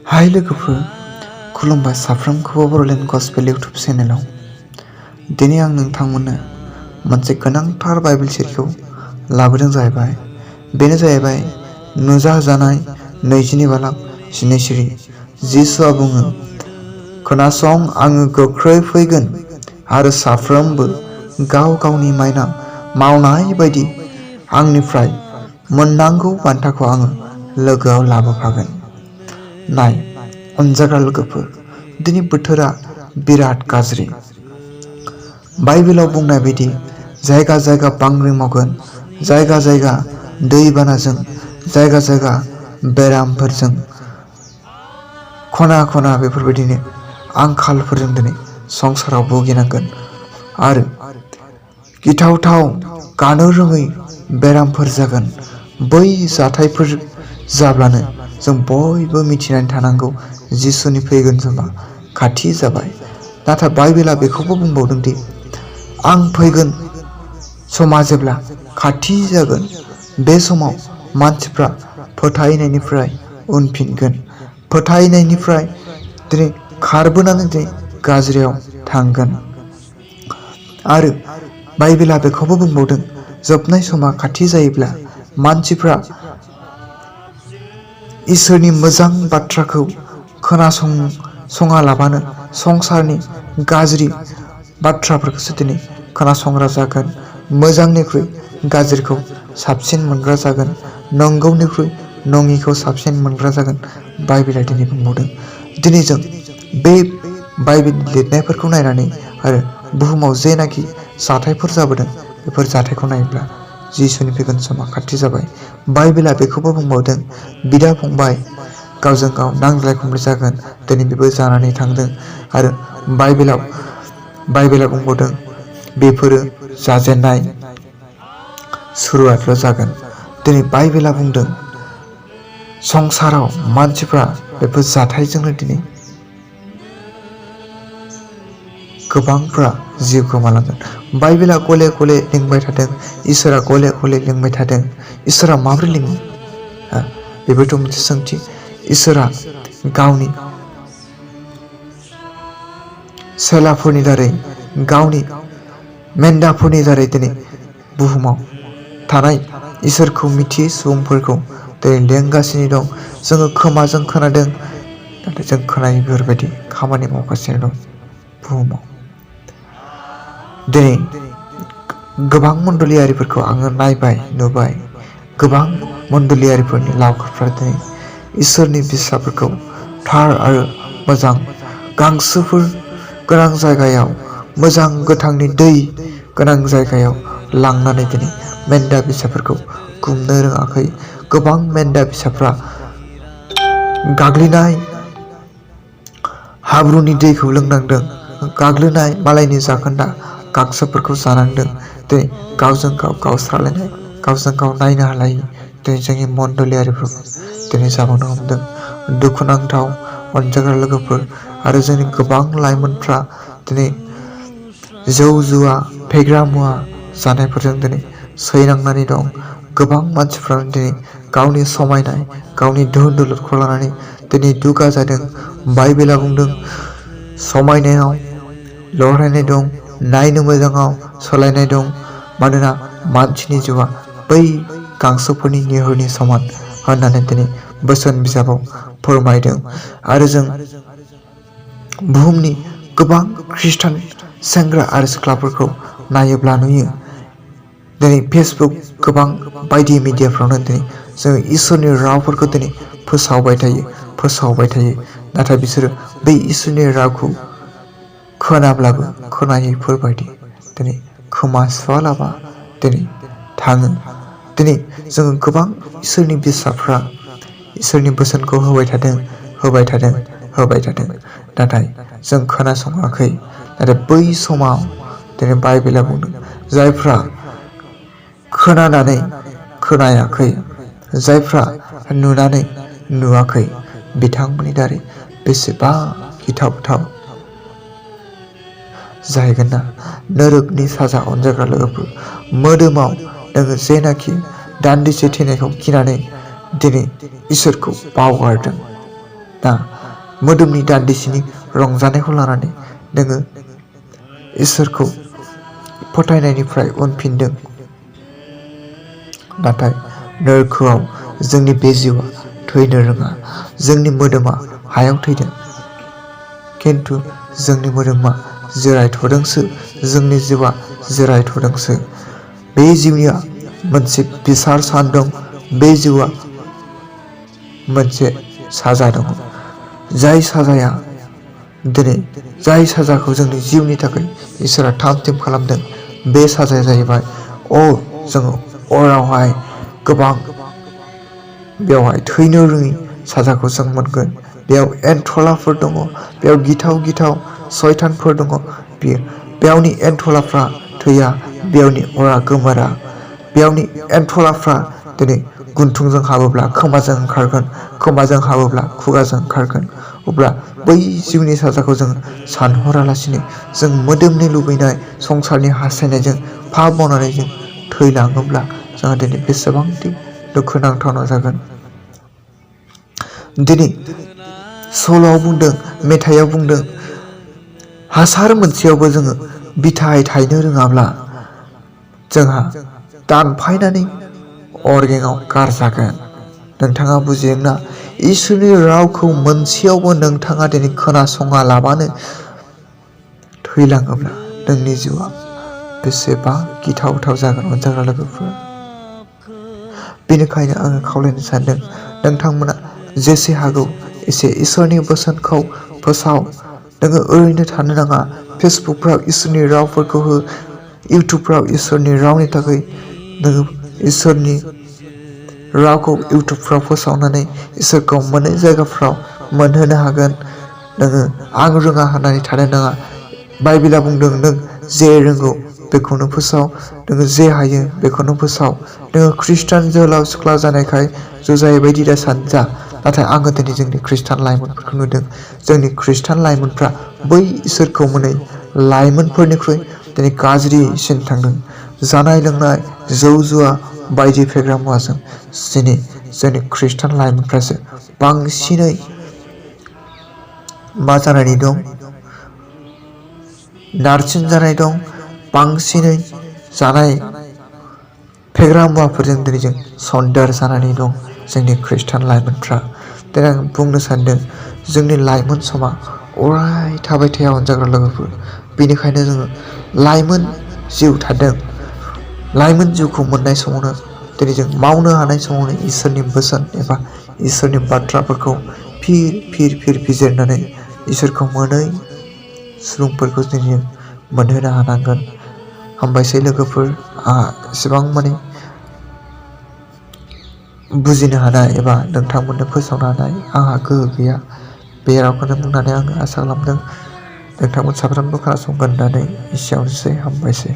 हाय लोगोफोर, खुलुमबाय साफ्रोमखौबो बर'लेण्ड गस्पेल इउटुब चेनेलाव। दिनै आं नोंथांमोननो मोनसे गोनांथार बाइबेल सिरिखौ लाबोदों जाहैबाय। बेनो जाहैबाय नुजाहोजानाय 20 बालाक 12 सिरि। जिसुआ बुङो, खोनासं, आङो गोख्रै फैगोन आरो साफ्रोमबो गाव गावनि मायना मावनाय बायदि आंनिफ्राय मोननांगौ बान्थाखौ आङो लोगोआव लाबोफागोन। नाय अनजाग्रा लोगोफोर, दिनै बोथोरा बिराद गाज्रि। बाइबेलाव बुंनाय बायदि जायगा जायगा बांग्रिं मावगोन, जायगा जायगा दैबानाजों, जायगा जायगा बेरामफोरजों, खना खना बेफोरबायदिनो आंखालफोरजों दिनै संसाराव भुगिनांगोन आरो गिथावथाव गानो रोङै बेरामफोर जागोन। बै जाथायफोर जाब्लानो जों बयबो मिथिनानै थानांगौ जिसुनि फैगोन समा खाथि जाबाय। नाथाय बाइबेला बेखौबो बुंबावदों दि आं फैगोन समा जेब्ला खाथि जागोन, बे समाव मानसिफ्रा फोथायनायनिफ्राय उनफिनगोन, फोथायनायनिफ्राय दिनै खारबोनानै दिनै गाज्रियाव थांगोन। आरो बाइबेला बेखौबो बुंबावदों, जोबनाय समा खाथि जायोब्ला मानसिफ्रा इसोरनि मोजां बाथ्राखौ खोनासङालाबानो संसारनि गाज्रि बाथ्राफोरखौसो दिनै खोनासंग्रा जागोन, मोजांनिख्रुइ गाज्रिखौ साबसिन मोनग्रा जागोन, नंगौनिख्रुइ नङिखौ साबसिन मोनग्रा जागोन। बाइबेला दिनै बुंबावदों। दिनै जों बे बाइबेलनि लिरनायफोरखौ नायनानै आरो बुहुमाव जेनाखि जाथायफोर जाबोदों, बेफोर जाथायखौ नायोब्ला जिसुनि फैगोन समा खाथि जाबाय। बाइबेला बेखौबो बुंबावदों, बिदा फंबाय गावजों गाव नांज्लाय खमलाय जागोन। दिनै बेबो जानानै थांदों आरो बाइबेला बुंबावदों, बेफोरो जाजेननाय सुरुआतल' जागोन। दिनै बाइबेला बुंदों, संसाराव मानसिफ्रा बेफोर जाथायजोंनो दिनै गोबांफ्रा जिउ गोमालांगोन। बाइबेला गले गले लिंबाय थादों, इसोरा गले गले लिंबाय थादों। इसोरा माबोरै लिङो? बेबोथ' मोनसे सोंथि। इसोरा गावनि सेलाफोरनि दारै, गावनि मेन्दाफोरनि दारै दिनै बुहुमाव थानाय इसोरखौ मिथियै सुबुंफोरखौ दिनै लेंगासिनो दं। जोङो खोमाजों खोनादों, नाथाय जों खोनायै बेफोरबायदि खामानि मावगासिनो दं बुहुमाव। दिनै गोबां मण्डलियारिफोरखौ आङो नायबाय, नुबाय। गोबां मण्डलियारिफोरनि लावखारफ्रा दिनै इसोरनि फिसाफोरखौ थार आरो मोजां गांसोफोर गोनां जायगायाव, मोजां गोथांनि दै गोनां जायगायाव लांनानै दिनै मेन्दा फिसाफोरखौ गुमनो रोङाखै। गोबां मेन्दा फिसाफ्रा गाग्लिनाय हाब्रुनि दैखौ लोंनांदों, गाग्लिनाय मालायनि जाखोन्दा गांसोफोरखौ जानांदों। दिनै गावजों गाव गावस्रालायनाय, गावजों गाव नायनो हालायै दिनै जोंनि मण्डलियारिफोरखौ दिनै जाबावनो हमदों। दुखुनांथाव अनजाग्रा लोगोफोर आरो जोंनि गोबां लाइमोनफ्रा दिनै जौ जुवा फेग्रा मुवा जानायफोरजों दिनै सैनांनानै दं। गोबां मानसिफ्रानो दिनै गावनि समायनाय, गावनि धोन दौलतखौ लानानै दिनै दुगा जादों। बाइबेला बुंदों, समायनायाव लरहायनाय दं, नायनो मोजाङाव सोलायनाय दं, मानोना मानसिनि जिउआ बै गांसोफोरनि निहोरनि समान होननानै दिनै बोसोन बिजाबाव फोरमायदों। आरो जों बुहुमनि गोबां खृष्टान सेंग्रा आरो सिख्लाफोरखौ नायोब्ला नुयो, दिनै फेसबुक गोबां बायदि मिडियाफ्रावनो दिनै जोङो इसोरनि रावफोरखौ दिनै फोसावबाय थायो। नाथाय बिसोरो बै इसोरनि रावखौ खोनाब्लाबो खोनायैफोरबायदि दिनै खोमा सुवालाबा दिनै थाङो। दिनै जोङो गोबां इसोरनि फिसाफ्रा इसोरनि बोसोनखौ होबाय थादों। नाथाय जों खोनासङाखै। नाथाय बै समाव दिनै बाइबेला बुंदों, जायफ्रा खोनानानै खोनायाखै, जायफ्रा नुनानै नुवाखै, बिथांमोननि दारै बेसेबा गिथावथाव जाहैगोन ना। नोरोगनि साजा अनजाग्रा लोगोफोर, मोदोमाव नोङो जेनाखि दान्दिसे थैनायखौ गिनानै दिनै इसोरखौ बावगारदों ना, मोदोमनि दान्दिसेनि रंजानायखौ लानानै नोङो इसोरखौ फोथायनायनिफ्राय उनफिनदों। नाथाय नोरखोआव जोंनि बे जिउआ थैनो रोङा। जोंनि मोदोमा हायाव थैदों, खिन्थु जोंनि मोदोमा जिरायथ'दोंसो, जोंनि जिउआ जिरायथ'दोंसो। बे जिउनिया मोनसे बिसार सान दं। बे जिउआ मोनसे साजा दङ। जाय साजाया दिनै जाय साजाखौ जोंनि जिउनि थाखाय इसोरा थाम-थिम खालामदों, बे साजाया जाहैबाय जोङो अरावहाय गोबां बेवहाय थैनो रोङि साजाखौ जों मोनगोन। बेयाव एन्थलाफोर दङ, बेयाव गिथाव गिथाव सयतानफोर दङ। बेयावनि एन्थलाफ्रा थैया, बेयावनि अरा गोमोरा। बेयावनि एन्थलाफ्रा दिनै गुन्थुंजों हाबोब्ला खोमाजों ओंखारगोन, खोमाजों हाबोब्ला खुगाजों ओंखारगोन। अब्ला बै जिउनि साजाखौ जों सानहरालासिनो जों मोदोमनि लुबैनाय, संसारनि हास्थायनायजों पाप मावनानै जों थैलाङोब्ला जोंहा दिनै बेसेबांदि दुखुनांथावना जागोन। दिनै सल'आव बुंदों, मेथाइयाव बुंदों, हासार मोनसेयावबो जोङो बिथाइ थायनो रोङाब्ला जोंहा दानफायनानै अरगेंआव गारजागोन। नोंथाङा बुजिदोंना? इसोरनि रावखौ मोनसेयावबो नोंथाङा दिनै खोनासङा लाबानो थैलाङोब्ला नोंनि जिउआ बेसेबा गिथावथाव जागोन अनजाग्रा लोगोफोर। बेनिखायनो आङो खावलायनो सानदों, नोंथांमोना जेसे हागौ एसे इसोरनि बोसोनखौ फोसाव। नोङो ओरैनो थानो नाङा। फेसबुकफ्राव इसोरनि रावफोरखौ हो, इउटुबफ्राव इसोरनि रावनि थाखाय नोङो इसोरनि रावखौ इउटुबफ्राव फोसावनानै इसोरखौ मोनै जायगाफ्राव मोनहोनो हागोन। नोङो आं रोङा होननानै थानो नाङा। बाइबेला बुंदों, नों जे रोंगौ बेखौनो फोसाव, नोङो जे हायो बेखौनो फोसाव। नोङो खृष्टान जोहोलाव सिख्ला जानायखाय जुजाय बायदि दा सानजा। नाथाय आङो दिनै जोंनि खृष्टान लाइमोनफोरखौ नुदों। जोंनि खृष्टान लाइमोनफ्रा बै इसोरखौ मोनै लाइमोनफोरनिख्रुइ दिनै गाज्रिसिन थांदों। जानाय लोंनाय, जौ जुवा बायदि फेग्रा मुवाजों दिनै जोंनि खृष्टान लाइमोनफ्रासो बांसिनै मा जानानै दं? नारसिन जानाय दं। बांसिनै जानाय फेग्रा मुवाफोरजों दिनै जों सन्देर जानानै दं जोंनि खृष्टान लाइमोनफ्रा। दिनै आं बुंनो सानदों, जोंनि लाइमोन समा अराय थाबाय थाया अनजाग्रा लोगोफोर। बेनिखायनो जोङो लाइमोन जिउ थादों। लाइमोन जिउखौ मोननाय समावनो दिनै जों मावनो हानाय समावनो इसोरनि बोसोन एबा इसोरनि बाथ्राफोरखौ फिर बिजिरनानै इसोरखौ मोनै सुबुंफोरखौ दिनै मोनहोनो हानांगोन। हामबायसै लोगोफोर, आंहा एसेबां माने बुजिनो हानाय एबा नोंथांमोननो फोसावनो हानाय आंहा गोहो गैया। बे रावखौनो बुंनानै आङो आसा खालामदों नोंथांमोन साफ्रोमबो खोनासंगोन होननानै। एसेयावनोसै, हामबायसै।